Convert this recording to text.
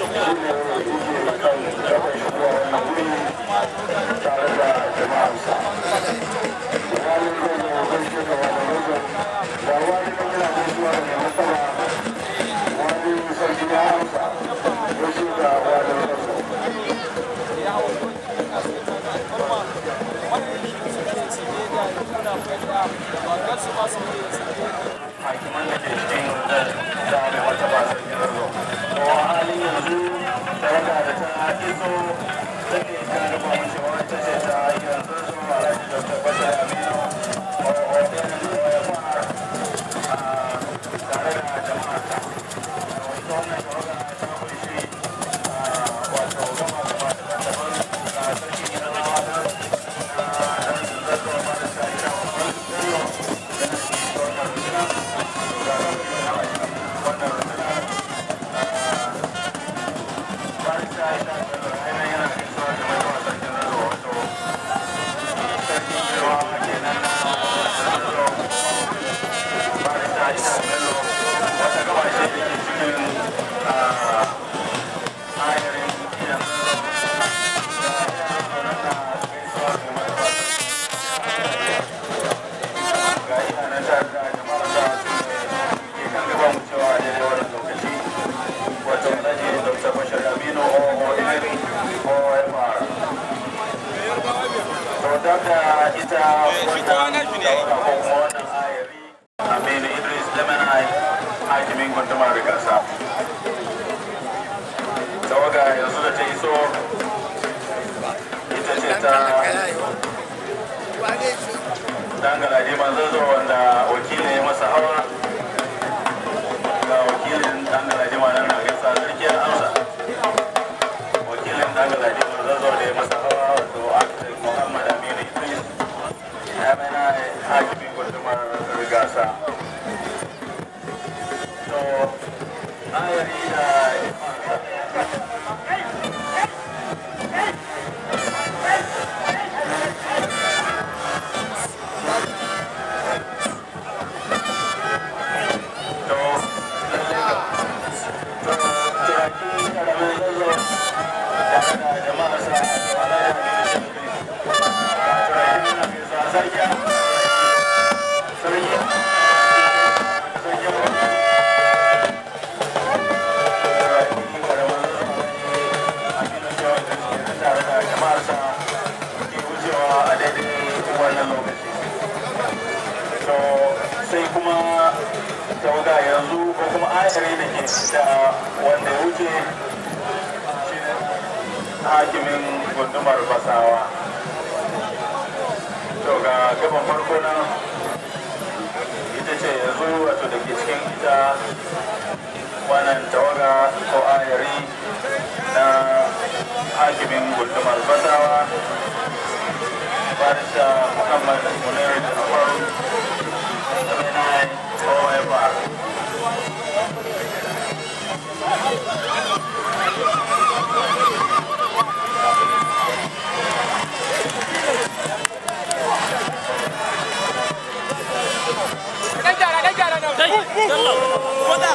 Shi ne yake kan gaban shigowa wannan wuri tare da jama'arsa. Walin Zazzau, gaishe ka Walin Zazzau. Ga wani nan yana gaisuwa da mai martaba wani sarki, ya amsa. Gaishe ka Walin Zazzau. Hakiman da ke cikin da mai martaba Sarkin Zazzau. To, a halin yanzu tawaga da ta iso take kan gaba wucewa ita ce ta iyan Zazzau, Alhaji Dr. Bashir Aminu OFR, tare da jama'arsa. To, ita wannan tawaga ta kunshi wato gama gaba daban-daban. Ga sarkin gidan rawa na Zazzau, Barista Isa Bello, yana cikin wannan runduna. Ga wannan runduna, Barista Isa Bello yana gaisuwa da mai Sarkin Zazzau, wato sarkin girma kenan na Zazzau, Barista Isa Bello. Wata gaba ce da ke cikin ayarin iyan Zazzau. Ga na gaisuwa da mai. Ga iyanan tare da jama'ar sa, su ne ke kan gaban wucewa a daidai wannan lokaci, wato Alhaji Dr. Bashir Aminu OON OFR. To, daga ita wannan tawaga ko kuma wannan ayari, Aminu Idris Lemanai, hakimin gundumar Rigasa. Tawaga yanzu da ta iso ita ce ta Dan Galadiman Zazzau, wanda wakilin ya masa hawa. Ga wakilin Dan Galadiman nan na gaisa, sarki ya amsa. Wakilin Dan Galadiman Zazzau da ya masa hawa, wato Architect Muhammad Aminu Idris MNI, hakimin gundumar Rigasa. To, ayari da jama'arsa. To, to, Turaki Karamin Zazzau tare da jama'arsa, to Alhaji Aminu Shafiri. Ga turaki na gaisuwa, sarki, sarki, sarki. Turaki Karamin Zazzau, Aminu Shafiri kenan, tare da jama'arsa ke wucewa a daidai wannan lokaci. To, sai kuma tawaga yanzu ko kuma ayari da ke da wanda ya wuce shine hakimin gundumar Basawa. To, ga gaban farko nan, ita ce yanzu wato da ke cikin ita wannan tawaga ko ayari na hakimin gundumar Basawa, Barista Muhammad Munir Jafar MNI OFR. Dan gyara, dan gyara nan. Kai, sallah. Wada.